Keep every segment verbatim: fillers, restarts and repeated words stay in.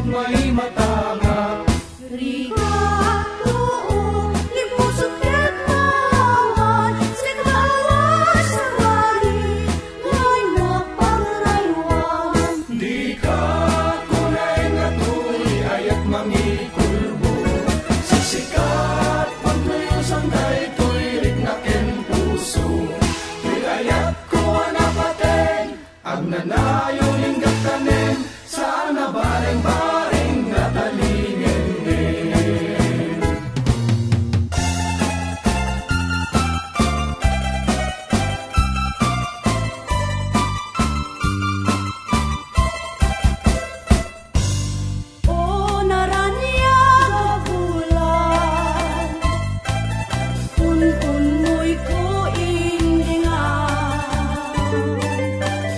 Maimatangak. Rigak, oo, limusot ket maawan, sika awan sabali, ngay napangraywan. Dika kunay nga tuli, ayat mangikulbo, sisikat pagluyosan daytoy rikna ken puso. Ti ayatko a napaten, agnanayon inggak tanem, saan a bareng-bareng nga talingenngen. O naraniag a bulan, un-unnoyko indingan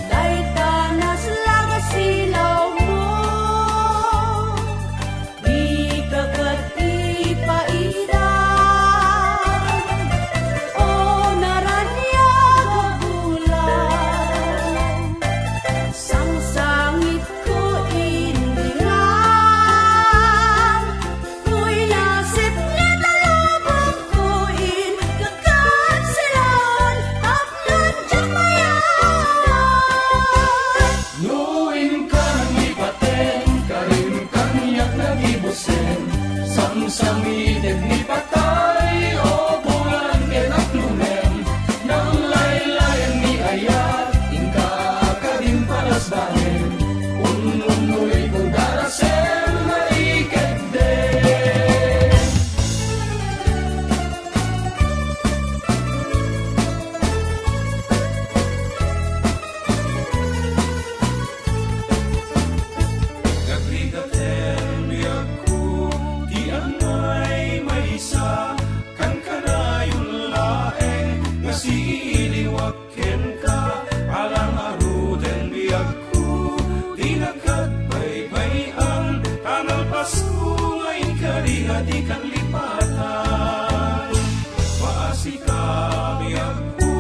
dayta naslag a silawmo. Dika ket ipaidan, o naraniag a bulan. Sangsangitko indingan, kuy nasipnget a lubongko, inka ket silaon, tapno diak mayan. No inka nang ipaten, karin kaniak nagibusen, samsamitek ni patay, o bulan ken aklongem, nanglaylayen ni ayat, inka kadin palasbanem, ununnoyko darasem, nariketdem. Nagrigaten biagko ti angay maysa, kankanayon laeng nga siliwak kenka. Alang aruden biagko ti nagkagbaybay-an, ta nalpasko nga inkari a dikan lipatan. Paasika biagko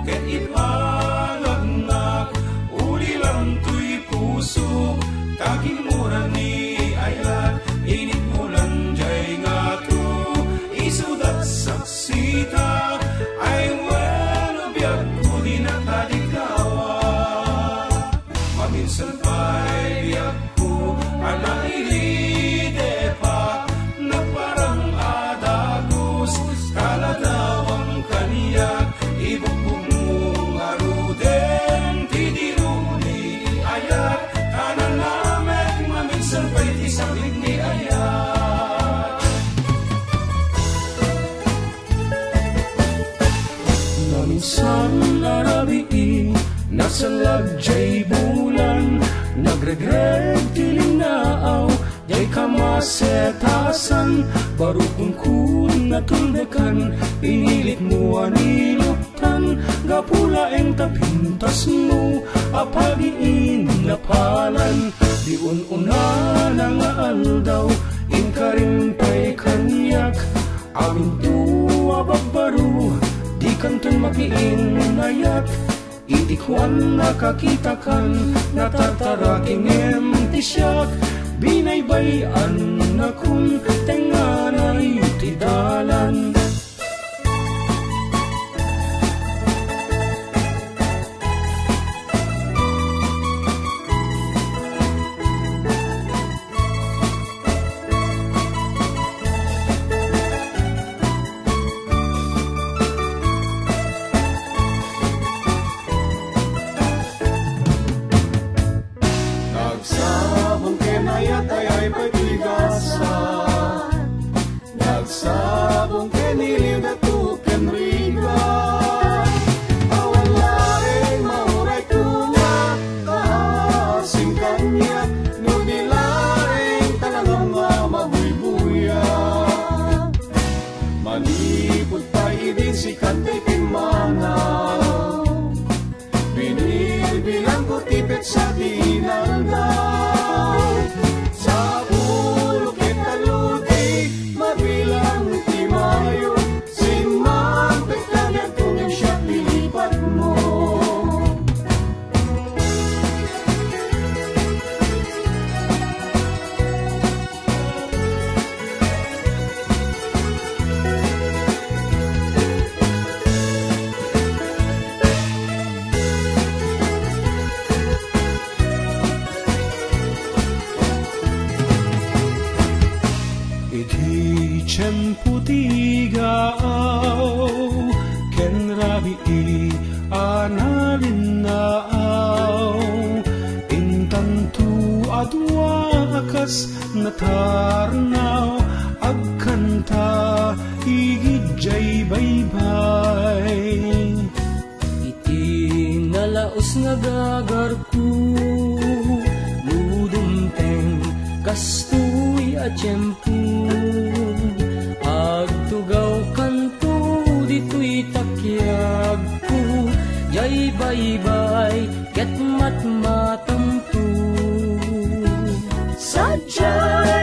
ket ipangagnak, ulilam toy pusok, ta kinmura ni ayat, initmo lan jay ngato, isudat saksita, ay wenno biagko dinak tadikawa. Maminsan pay biagko a nairidepak, nagparang a dagus, kaladawang kaniak, ibukbukmo ngaruden ti dirom ni ayat, a nanamek maminsan pay ti sakit ni ayat. Naminsan a rabii, nasallag jay bulan, nagregreg ti linnaaw, jay kamasetasan, baro kunkun natuldekan, pinilitmo a niluptan, gapu laeng ta pintasmo a pagiinnapalan, di un-unana nga aldaw, inkarim pay kaniak, Aminto a babbaro, dikanton makiinnayat. Idi kuan, nakakitakan, natartaraki ngem ti siak, binaybay-annakon, tengnganay ti dalan. Nagsabong ken ayat, ay-ay pay ti gasat. Tiempo ti gaaw ken rabii a nalinnaaw, intanto a dua a kas natarnaw agkanta idiay baybay. Iti nalaus nga gagarko, no dumteng kastoy a tiempo, agtugawkanto ditoy takiagko, diay baybay ket matmatamto. Sadiay